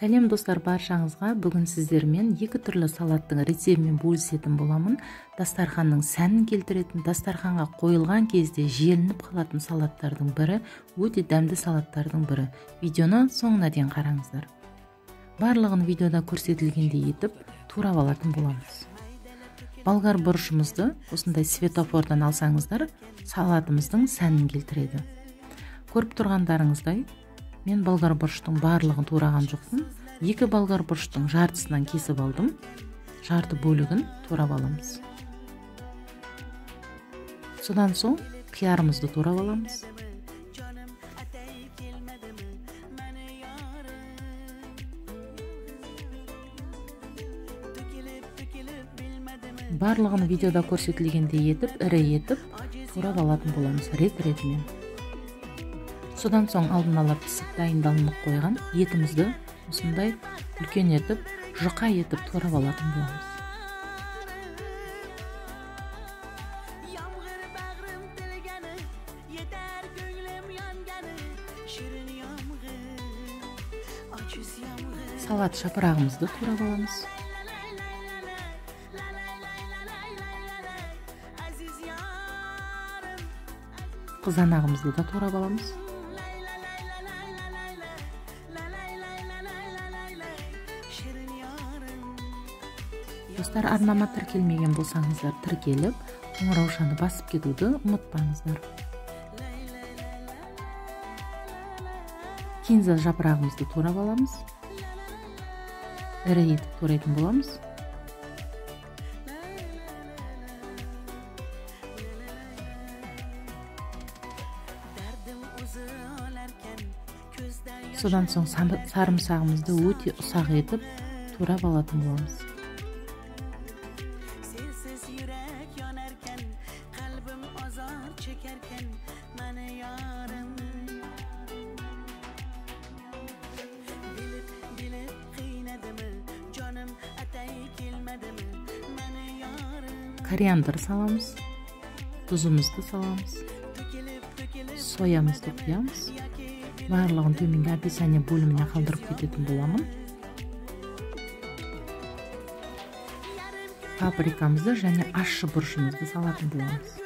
Сәлем достар баршаңызға. Бүгін сіздермен екі түрлі салаттың рецептімен бөлісетін боламын. Дастарханның сәнін келтіретін, дастарханға қойылған кезде желініп қалатын салаттардың бірі, өте дәмді салаттардың бірі. Видеоны соңына дейін қараңыздар. Барлығын видеода көрсетілгендей етіп турап алатын боламыз. Болгар бұрышымызды осындай светофордан алсаңыздар, салатымыздың сәнін келтіреді. Көріп тұрғандарыңыздай, мен болгар бұрыштың барлығын тураған жоқпын. Екі болгар бұрыштың жартысынан кесіп алдым. Жарты бөлігін турап аламыз. Содан соң қиярымызды турап аламыз. Барлығын видеода көрсетілгендей етіп, ірі етіп турап алатын боламыз рет-ретімен. Содан соң алдын ала пісіп дайындалынып қойған етімізді осындай үлкен етіп, жұқа етіп турап алатын боламыз. Салат жапырағымызды турап аламыз. Қызанағымызды да турап аламыз. Достар, арнама тіркелмеген болсаңыздар, тіркеліп, қоңыраушаны басып кетуді ұмытпаңыздар. Кинза жапырағымызды турап аламыз. Ірі етіп турайтын боламыз. Содан соң сарымсағымызды өте ұсақ етіп турап алатын боламыз. Кориандр саламыз, тұзымызды саламыз, соямызды құямыз. Барлығын төменгі описание бөліміне қалдырып кететін боламын. Паприкамызды және ащы бұрышымызды салатын боламыз.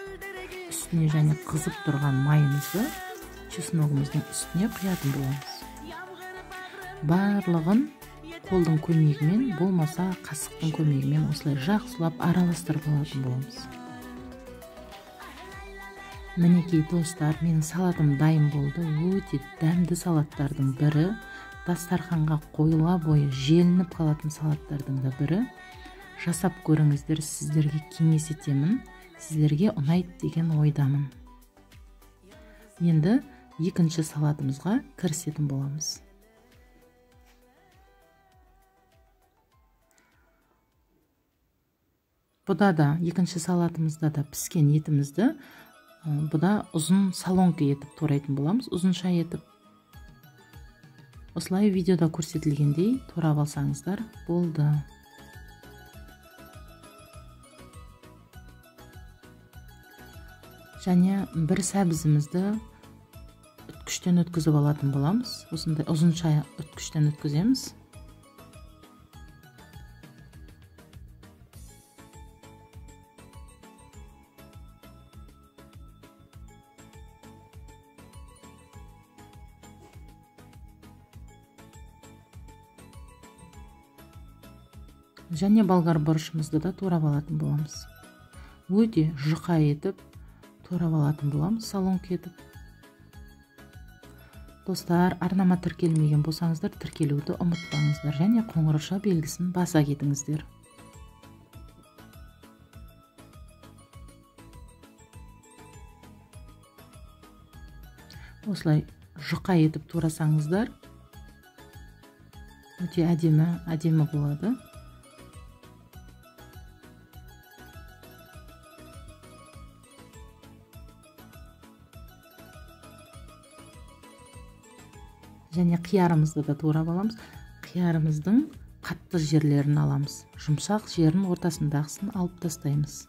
Үстіне және қызып тұрған майымызды чесногымыздың үстіне құятын боламыз. Барлығын қолдың көмегімен, болмаса қасықтың көмегімен осылай жақсылап араластырып алатын боламыз. Мінекей достар, менің салатым дайын болды. Өте дәмді салаттардың бірі, дастарханға қойыла бойы желініп қалатын салаттардың да бірі. Жасап көріңіздер, сіздерге кеңес етемін, сіздерге ұнайды деген ойдамын. Енді екінші салатымызға кірісетін боламыз. Бұда да, екінші салатымызда да піскен етімізді бұда ұзын солонка етіп турайтын боламыз, ұзынша етіп. Осылай видеода көрсетілгендей турап алсаңыздар болды. Және бір сәбізімізді үткіштен өткізіп алатын боламыз. Осындай ұзынша үткіштен өткіземіз. Және болгар бұрышымызды да турап алатын боламыз. Өте жұқа етіп турап алатын боламыз, солонка етіп. Достар, арнама тіркелмеген болсаңыздар, тіркелуді ұмытпаңыздар және қоңырауша белгісін баса кетіңіздер. Осылай жұқа етіп турасаңыздар, өте әдемі болады. Және қиярымызды да турап аламыз. Қиярымыздың қатты жерлерін аламыз. Жұмсақ жерін ортасындағысын алып тастаймыз.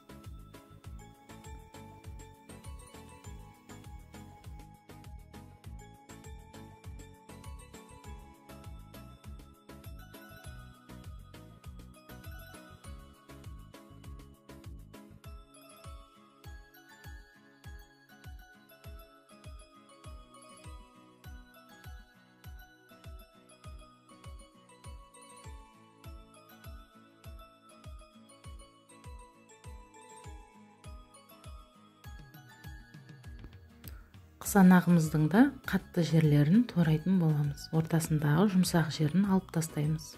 Қызанағымыздың да қатты жерлерін турайтын боламыз. Ортасындағы жұмсақ жерін алып тастаймыз.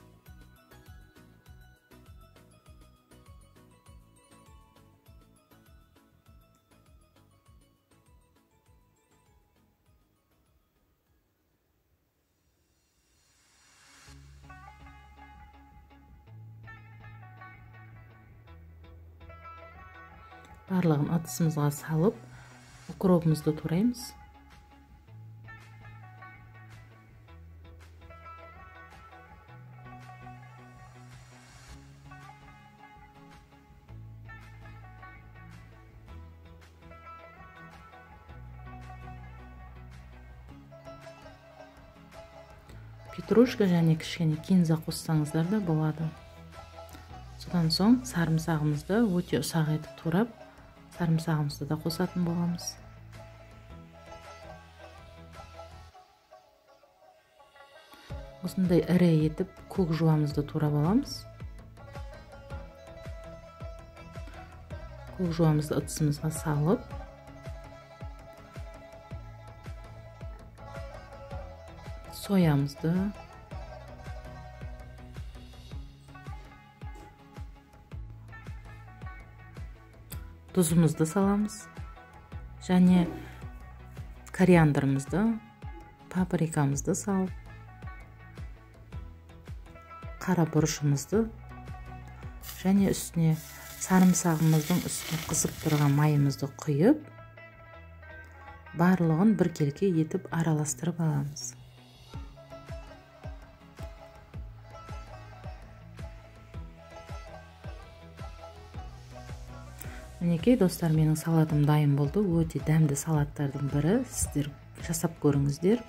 Барлығын ыдысымызға салып, укробымызды тураймыз. Петрушка және кішкене кинза қоссаңыздар да болады. Содан соң сарымсағымызды өте ұсақ етіп турап, сарымсағымызды да қосатын боламыз. Осындай ірі етіп көк жуамызды турап аламыз. Көк жуамызды ыдысымызға салып, соямызды, тұзымызды саламыз және кориандрымызды, паприкамызды салып, қара бұрышымызды және үстіне сарымсағымыздың үстіне қызып тұрған майымызды құйып, барлығын біркелкі етіп араластырып аламыз. Мінекей достар, менің салатым дайын болды. Өте дәмді салаттардың бірі. Сіздер жасап көріңіздер.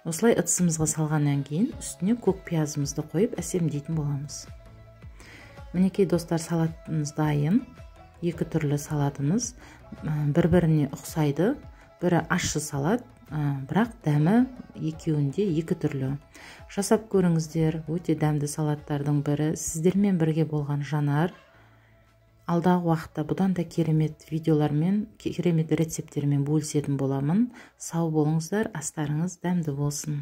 Осылай ыдысымызға салғаннан кейін үстіне көк пиязымызды қойып әсемдейтін боламыз. Мінекей достар, салатымыз дайын. Екі түрлі салатымыз бір-біріне ұқсайды. Бірі ащы салат, бірақ дәмі екеуінде екі түрлі. Жасап көріңіздер, өте дәмді салаттардың бірі. Сіздермен бірге болған Жанар. Алдағы уақытта бұдан да керемет видеолармен, керемет рецепттермен бөлісетін боламын. Сау болыңыздар, астарыңыз дәмді болсын.